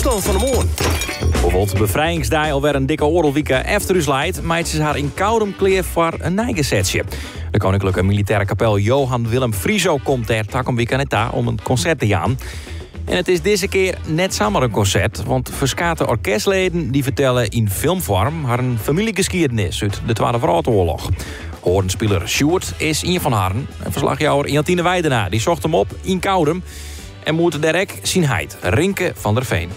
Fryslân fan 'e moarn. Hoewol't de befrijingsdei alwer in dikke oardel wike efter ús leit, meitsje se har yn Koudum klear foar in nij gesetsje. De Koninklijke Militaire Kapel Johan Willem Friso komt dêr takom wike nei ta om in konsert te jaan. En it is dizze kear net samar in konsert, want ferskate orkestleden dy fertelle yn filmfoarm harren famyljegeskiednis út de Twadde Wrâldoarloch. Hoarnspiler Sjoerd is ien fan harren. En ferslachjouwer Jantine Weidenaar dy socht him op yn Koudum en moete dêr ek syn heit, Rinke van der Veen.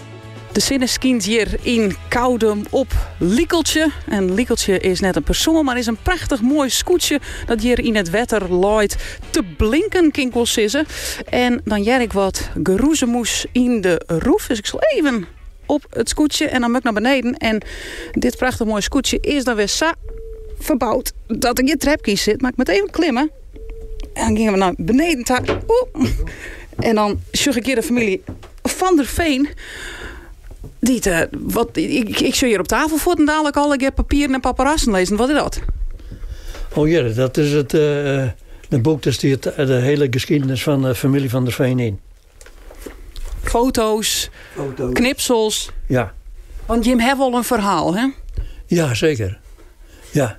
De sinne skynt hjir yn Koudum op Likeltsje. En Likeltsje is net in persoan, mar is in prachtich moai skûtsje dat hjir yn it wetter leit te blinken, kin ik wol sizze. En dan hear ik wat geroezemoes yn de roef, dus ik sil even op it skûtsje en dan moat ik nei beneden. En dit prachtich moaie skûtsje is dan wer sa ferboud dat der gjin trepke yn sit, mar ik moat even klimme. En dan gean we nei beneden ta. Oeh. En dan sjoch ik hjir de famylje Van der Veen. Dy't, eh, wat, ik, ik sjoch hjir op tafel fuortendalik allegear papieren en paperassen lizzen. Wat is dat? Oh ja, dat is it uh, de boek, dêr stiet de hiele skiednis fan de famylje Van der Veen yn. Foto's, Foto's. knipsels. Ja. Want jim hawwe wol in ferhaal, hè? Ja, seker. Ja.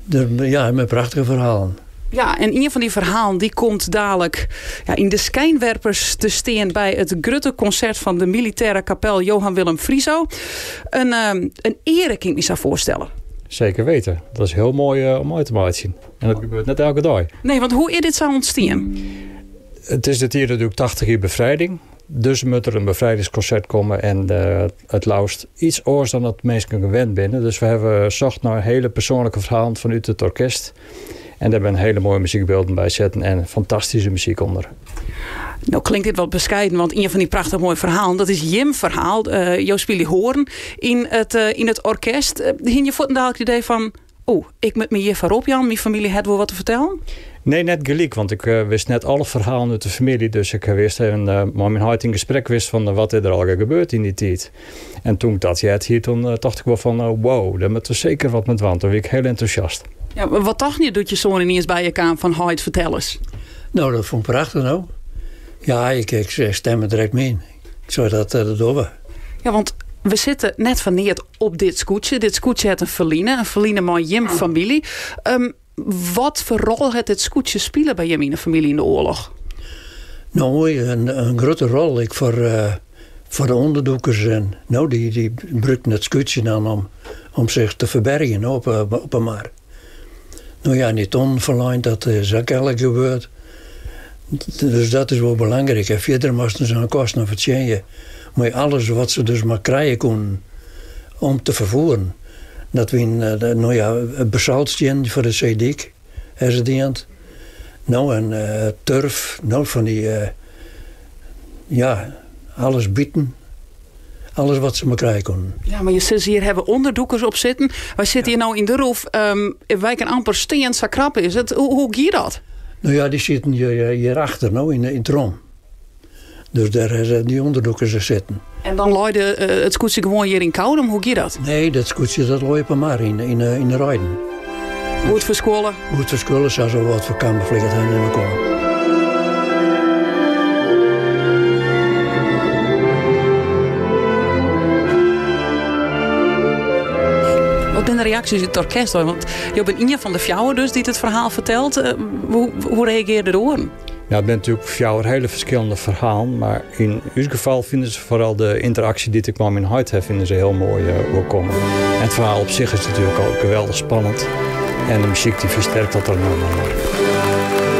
De, ja, mei prachtige ferhalen. Ja, en ien fan dy ferhalen dy komt dalik ja, yn de skynwerpers te stean by it grutte konsert fan de Militaire Kapel Johan Willem Friso. In, um, in eare kin ik my sa foarstelle. Zeker weten. Dat is hiel moai uh, om mei te meitsjen. En dat gebeurt net elke dei. Nee, want hoe is dit sa ûntstien? It is dit jier natuerlik 80 jier befrijding. Dus moat der in befrijdingskonsert komme en uh, it leafst yts oars dan dat minsken gewend binne. Dus we hawwe socht nei hiele persoanlike ferhalen fanút it orkest. En dêr binne hiele moaie muzykbylden by setten en fantastyske muzyk ûnder. No klinkt dit wat beskeiden, want ien fan dy prachtich moaie ferhalen, dat is jim ferhaal. Uh, jo spylje hoarn yn it, uh, yn it orkest. Uh, hiene je fuortendalik it idee fan, oh, ik moat my hjir foar opjaan, myn famylje hat wol wat te fertellen? Nee, net gelyk, want ik uh, wist net alle ferhalen út de famylje. Dus ik wist even uh, mei myn heit yn gesprek wist fan uh, wat is der allegear gebeurd yn dy tiid. En doe't ik dat heard hie, toen uh, tocht ik wol fan uh, wow, dêr moatte we seker wat mei dwaan. Toen wie ik hiel entûsjast. Ja, wat tocht je doe't je soan yniens by je kaam fan heit, fertel ris? No, dat fûn ik prachtich no. Ja, ik, ik stim direkt mei yn. Ik sei dat, dat dogge we. Ja, want we sitte net foar neat op dit skûtsje. Dit skûtsje hat in ferline, in ferline mei jim famylje. Um, wat foar rol hat dit skûtsje spile by jim yn de famylje yn de oarloch? No, in grutte rol. Ik foar, uh, foar de ûnderdûkers en no, dy, dy brûkten it skûtsje dan om, om sich te ferbergjen op, eh, op 'e mar. No ja, dy tonnen ferlein, dat is ek elk gebeurd. Dus dat is wol belangryk. En fierder moasten se har kosten fertsjinje. Mei alles wat se dus mar krije koenen om te ferfieren. Dat wiene, eh, no ja, basaltstiennen foar de seedyk, ha se dien. No, en uh, turf, no, fan dy, uh, ja, alles biten. Alles wat se mar krije koenen. Ja, mar je sizze hjir hawwe ûnderdûkers op sitten. Wy sitte hjir no yn de roef. Um, wy kinne amper stean, sa krap is it. Hoe, hoe gie dat? No ja, dy sieten hjir, hierachter, no, yn, yn 't rom. Dus dêr hawwe dy ûnderdûkers sitten. En dan lei de, uh, it skûtsje gewoan hjir yn Koudum. Hoe gie dat? Nee, dat skûtsje dat lei op 'e mar yn, yn, yn de reiden. Goed ferskuolle? Goed ferskuolle, sa so wat foar camoufleerd en in elkoar. Wat binne de reaksjes út it orkest? Want jo binne ien fan de fjouwer dus dy't it ferhaal fertelt. Uh, hoe, hoe reagearje de oaren? Ja, it binne natuerlik fjouwer hiele ferskillende ferhalen, mar yn ús gefal fine se foaral de ynteraksje dy't ik mei myn heit ha, fine se hiel moai uh, oerkommen. En it ferhaal op sich is natuerlik al geweldich spannend. En de muzyk dy fersterkt dat dan noch mar.